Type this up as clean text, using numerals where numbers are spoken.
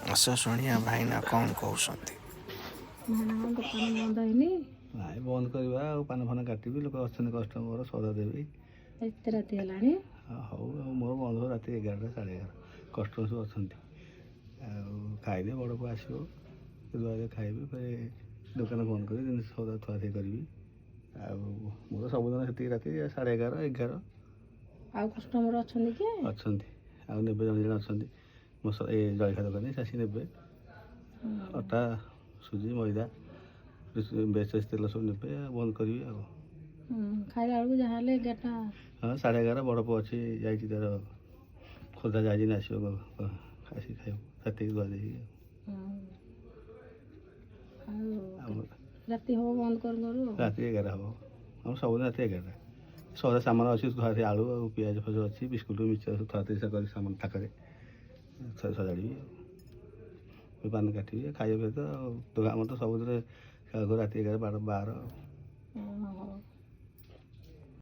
ଆସ ଶୁଣିବା ଭାଇନା କ'ଣ କହୁଛନ୍ତି। ଭାଇନା, କଣ ଦୋକାନ ବନ୍ଦ ହେଇନି? ନାଇଁ, ବନ୍ଦ କରିବା ଆଉ। ପାନ ଫାନ କାଟିବି, ଲୋକ ଅଛନ୍ତି କଷ୍ଟମର, ସଉଦା ଦେବି। ଏତେ ରାତି ହେଲାଣି। ହଉ, ଆଉ ମୋର ବନ୍ଦ ହେବ ରାତି 11ଟା, 11:30। କଷ୍ଟମର ସବୁ ଅଛନ୍ତି। ଆଉ ଖାଇଲେ ବଡ଼ ପୁଅ ଆସିବ, ଦୁଆରେ ଖାଇବି, ଫେରେ ଦୋକାନ ବନ୍ଦ କରି ଜିନିଷ ସଉଦା ଥୁଆଥୁଇ କରିବି। ଆଉ ମୋର ସବୁଦିନ ସେତିକି ରାତି 11:30, 11। ଆଉ କଷ୍ଟମର ଅଛନ୍ତି କି? ଅଛନ୍ତି, ଆଉ ନେବେ, ଜଣେ ଜଣେ ଅଛନ୍ତି। ମୋ ଏ ଜଳଖିଆ ଦୋକାନୀ, ସେ ଆସି ନେବେ। ଅଟା, ସୁଜି, ମଇଦା, ବେସେସ୍ ତେଲ ସବୁ ନେବେ। ଆଉ ବନ୍ଦ କରିବି ଆଉ। ଖାଇଲା ବେଳକୁ ଯାହାହେଲେ 11ଟା। ହଁ, 11:30। ବଡ଼ ପୁଅ ଅଛି, ଯାଇଛି ତାର ଖୋର୍ଦ୍ଧା ଯାଇଛି ନା, ଆସିବ, ଆସିକି ଖାଇବ ରାତିକି ଧୁଆ ଦେଇକି। ଆଉ ଆମର ରାତି ହବ ବନ୍ଦ କରୁ କରୁ ଆଉ। ରାତି 11 ହବ। ଆମର ସବୁଦିନ ରାତି 11ଟା। ସଉଦା ସାମାନ ଅଛି ଥୁଆ, ଆଳୁ ଆଉ ପିଆଜ ଫାଜ ଅଛି, ବିସ୍କୁଟ, ମିକ୍ସଚର ସବୁ ଥୁଆ ଥୁଇ କରି ସାମାନ ଥାକରେ ସଜାଡ଼ିବି ଆଉ ପାନ କାଟିବି, ଖାଇବା ତ। ଆଉ ଆମର ତ ସବୁଥିରେ ରାତି 11, 12, 12। ହଉ।